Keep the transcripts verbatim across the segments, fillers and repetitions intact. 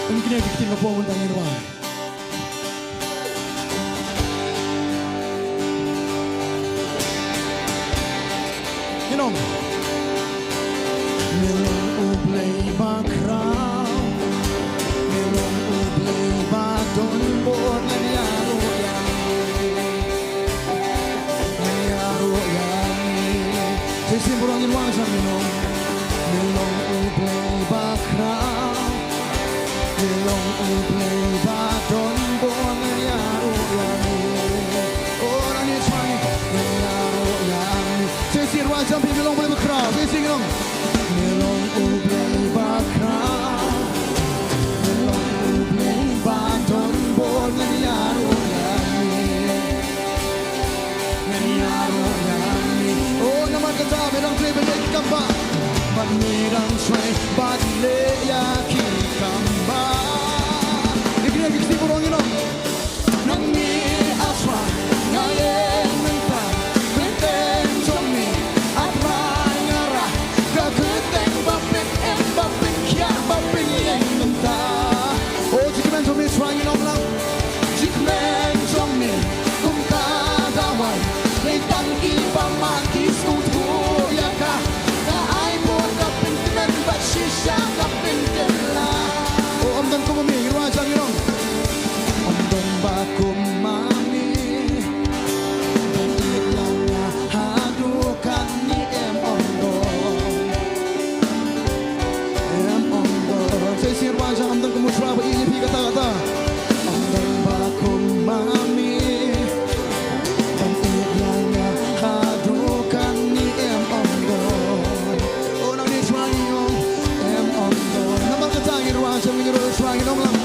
Ngi knieh ki ktien ka por mynta ngin rwai. Ngin ong. Me long U Blei ba khraw. Me long U Blei ba don bor, ngan ïaroh ïa me. Ngan ïaroh ïa me. Te shisien baroh ngin wan sha me long. Me long U Blei ba khraw. Me long U Blei ba don bor, ngan ïaroh ïa me. Oh, nangne shuwa ngan ïaroh ïa me. Te shisien wan sha me, me long U Blei ba khraw. Te shisien ngin ong. Me long U Blei ba khraw. Me long U Blei ba don bor, ngan ïaroh ïa me. Ngan ïaroh ïa me. Oh, namar kata me dang trei ban leh ki kam bah. Bad me dang trei ban leh ïa ki kam bah. Ïa kine ki ktien baroh ngin ong. Nangne A Trai nga ïeng mynta, kyrteng jong me A Trai nga rah, ka kyrteng ba pyn-im, ba pynkhiah, ba pynïeng mynta. Oh, jingkmen jong me A Trai ngin ong lang. Jingkmen jong me kum ka dawai. Dei tang kiba mad ki sngewthuh ïa ka. Ka ai bor, ka pynkmen bad shisha ka pynkylla. Oh, ym don kum ma me, ngin rwai sha, ngin ong. Ym don ba kum ma me. Ban ïeit ïa nga haduh katne em, ym don. Em, ym don. Sa shisien rwai sha, ym don kum U Trai ba ïeit ïa phi kata kata. Ym don ba kum ma me. Ban ïeit ïa nga haduh katne em, ym don. Oh, nangne shuwa ngi ong, em, ym don. Namar kata ngin rwai sha, ngin rwai sha, ngin ong lang.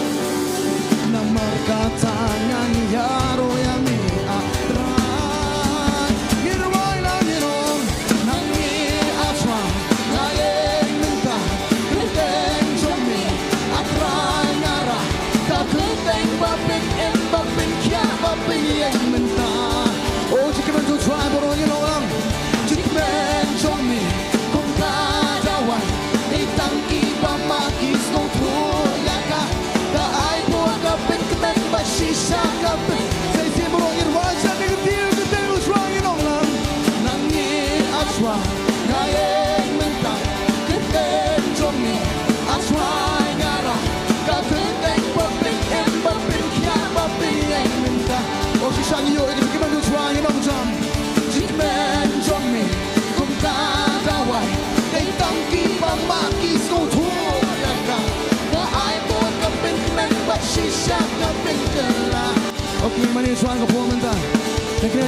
Namar kata ngan ïaroh ïa me A Trai. Ngin rwai lang, ngin ong. Nangne A Trai nga ïeng mynta, kyrteng jong me A Trai nga rah, ka kyrteng ba pyn-im, ba pynkhiah, ba pynïeng mynta. Oh, jingkmen jong U Trai baroh ngin ong lang. Jingkmen jong me kum ka dawai. Dei tang kiba mad ki sngewthuh ïa ka. Ka ai bor, ka pynkmen bad shisha ka pyn. Sa shisien baroh ngin rwai sha, ngin kyntiew, kyntiew U Trai, ngin ong lang. Nangne A Trai nga ïeng mynta, kyrteng jong me A Trai nga rah, ka kyrteng ba pyn-im, ba pynkhiah, ba pynïeng mynta. Oh, shisha ngi ïoh ïa ka jingkmen U Trai, ngin ong jam. Jingkmen jong me kum ka dawai. Dei tang kiba mad ki sngewthuh ïa ka. Ka ai bor, ka pynkmen bad shisha ka pynkylla. Okay, mane shuwa ka por mynta. Thank you.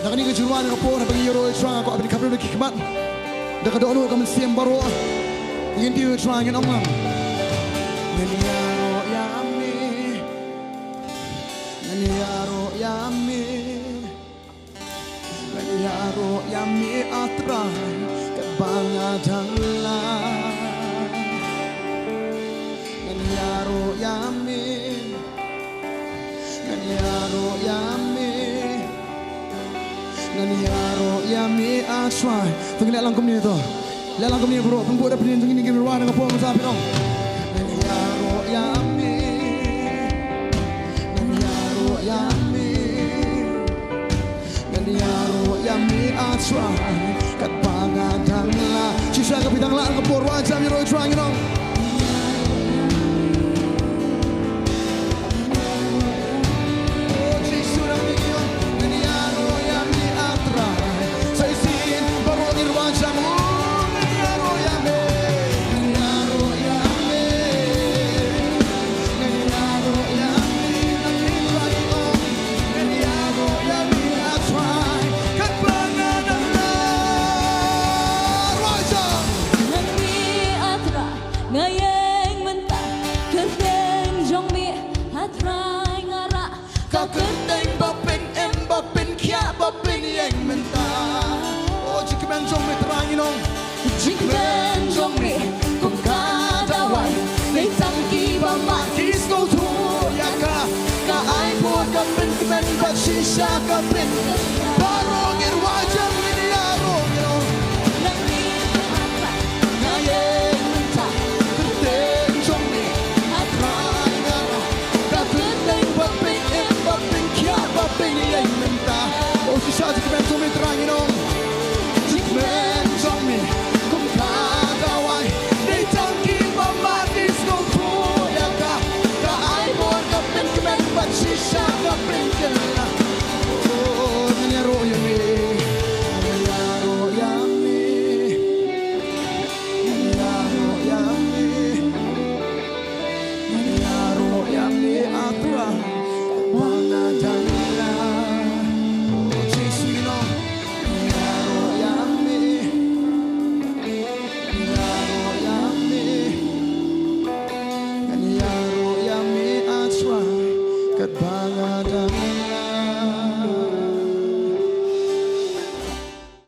Da kane ka jingrwai ka por, haba ngi ïaroh ïa U Trai, nga kwah ban khapbriew da ki khmat. Da ka dohnud ka mynsiem baroh. Ngin kyntiew U Trai, ngin ong lang. Ngan ïaroh ïa me. Ngan ïaroh ïa me. Ngan ïaroh ïa me A Trai, katba nga dang lah. Ngan ïaroh ïa me. Ngan ïaroh ïa me. Ngan ïaroh ïa me A Trai. To ngin leh lang kumne to. Leh lang kumne bro. Pynbud da pynbud jong ngi, ngin rwai na ka por mynta, phi ong. Ngan ïaroh ïa me. Ngan ïaroh ïa me. Ngan ïaroh ïa me A Trai, katba nga dang lah. Shisha ka phi dang lah ka por, rwai jam ïaroh U Trai, ngin ong. Oh Jisu, ngan ïaroh ïa me A Trai. Sa shisien baroh ngin rwai jam, oh, ngan ïaroh ïa me. Ngan ïaroh ïa me. Ngan ïaroh ïa me, ngan ïaroh ïa me. Ngan ïaroh ïa me A Trai, katba nga dang lah. Rwai jam. Ngan me A Trai, nga ïeng mynta, kyrteng jong me A Trai nga rah. Ka kyrteng ba pynim, ba pynkhiah, ba pynïeng mynta. Oh, jingkmen jong me Trai, ngin ong. Jingkmen jong me kum ka dawai, dei tang kiba mad ki sngewthuh ïa ka. Ka ai bor, ka pynkmen bad shisha ka pyn. Baroh ngin rwai jam, ngin ïaroh, ngin ong. Jingkmen jong me Trai ngi ong. Jingkmen jong me kum ka dawai. Dei tang ki ba mad ki sngewthuh ïa ka. Ka ai bor ka pynkmen bad shisha ka pynkylla.